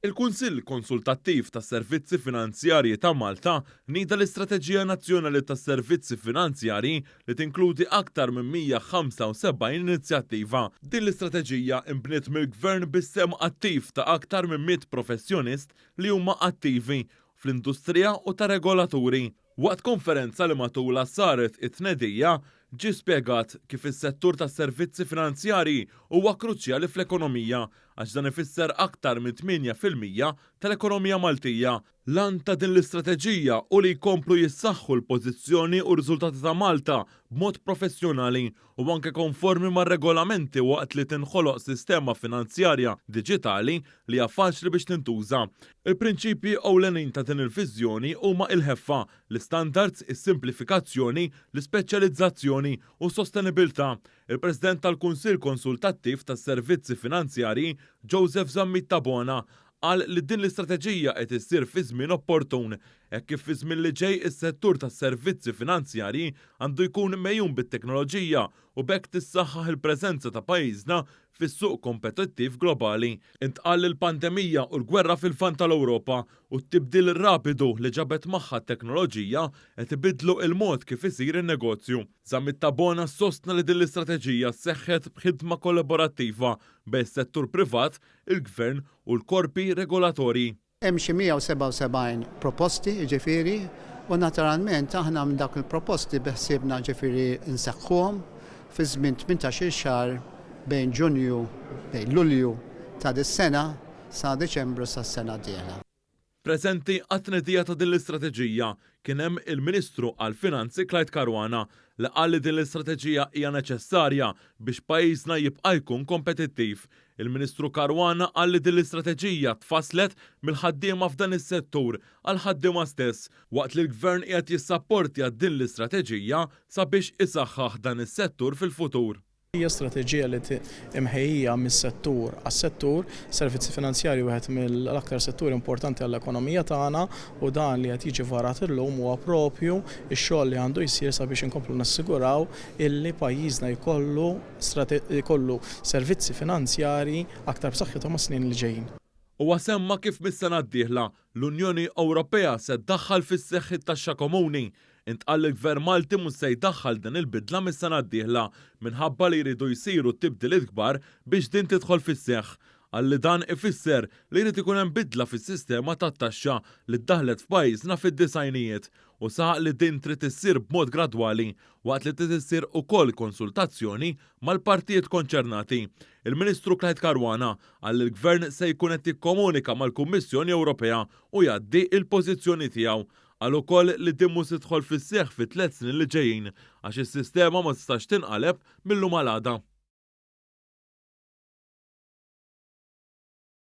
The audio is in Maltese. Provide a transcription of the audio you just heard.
Il-Kunsill Konsultattiv tas-Servizzi Finanzjarji ta' Malta nieda l-Istrateġija Nazzjonali tas-Servizzi Finanzjarji li tinkludi aktar minn 175 inizjattiva. Din l-istrateġija inbniet mill-Gvern bis-sehem attiv ta' aktar minn 100 professjonist li huma attivi fl-industrija u ta' regolaturi. Waqt konferenza li matulha saret it-tnedija, ġie spjegat kif is-settur tas-servizzi finanzjarji huwa kruċjali fl-ekonomija għax dan ifisser aktar minn 8% tal-ekonomija Maltija. L-għan ta' din l-istrateġija hu li jkomplu jissaħħu l-pożizzjoni u r-riżultati ta' Malta b'mod professjonali u anke konformi mar-regolamenti waqt li tinħoloq sistema finanzjarja diġitali li hija faċli biex tintuża. Il-prinċipji ewlenin ta' din il-viżjoni huma il-ħeffa, l-istandards, is-simplifikazzjoni, l-ispeċjalizzazzjoni u s-sostenibilità. Il-President tal-Kunsill Konsultattiv tas-Servizzi Finanzjarji, Joseph Zammit Tabona, qal li din l-istrateġija qed issir fi żmien opportun, hekk kif fi żmien li ġej is-settur tas-servizzi finanzjarji għandu jkun megħjun bit-teknoloġija u b'hekk tissaħħaħ il-preżenza ta' pajjiżna fis-suq kompetittiv globali. Intqal li l-pandemija u l-gwerra fil-Lvant tal-Ewropa u t-tibdil rapidu li ġabet magħha t-teknoloġija qed ibiddlu il-mod kif isir in-negozju. Zammit Tabona sostna li din l-istrateġija seħħet b'ħidma kollaborattiva bejn is-settur privat, il-Gvern u l-korpi regolatorji. Hemm xi 177 proposti, jiġifieri, u naturalment aħna minn dawk il-proposti beħsiebna ġifieri nseħħuhom fi żmien 18-il xahar bejn Ġunju, bejn Lulju ta' dis-sena sa Diċembru sas-sena d-dieħla. Preżenti għat-tnedija ta' din l-istrateġija kien hemm il-Ministru għall-Finanzi Clyde Caruana li qal li din l-istrateġija hija neċessarja biex pajjiżna jibqa' jkun kompetittiv. Il-Ministru Caruana qal li din l-istrateġija tfasslet mill-ħaddiema f'dan is-settur għall-ħaddiema stess, waqt li l-Gvern qiegħed jissapportja din l-istrateġija sabiex isaħħaħ dan is-settur fil-futur. Hija strateġija li imħejjija mis-settur għas-settur. Servizzi finanzjarji wieħed mill-aktar setturi importanti għall-ekonomija tagħna u dan li qed jiġi varat illum huwa propju x-xogħol li għandu jsir sabiex inkomplu nassiguraw illi pajjiżna jkollu jkollu servizzi finanzjarji aktar b'saħħithom għas-snin li ġejjin. Huwa semma kif mis-sena d-dieħla, l-Unjoni Ewropea se ddaħħal fis-seħħ it-taxxa komuni. Intqal li l-Gvern Malti mhux se jdaħħal din il-bidla mis-sena d-dieħla minħabba li jridu jsiru tibdiliet kbar biex din tidħol fis-seħħ. Qal li dan ifisser li jrid ikun hemm bidla fis-sistema tat-taxxa li ddaħħlet f'pajjiżna fid-disgħinijiet u saħaq li din trid issir b'mod gradwali waqt li trid issir ukoll konsultazzjoni mal-partijiet konċernati. Il-Ministru Clyde Caruana qal li l-Gvern se jkun qed jikkomunika mal-Kummissjoni Ewropea u jgħaddi l-pożizzjoni tiegħu. Qal ukoll li din mhux se tidħol fis-seħħ fit-3 snin li ġejjin għax is-sistema ma tistax tinqaleb mil-lum għal għada.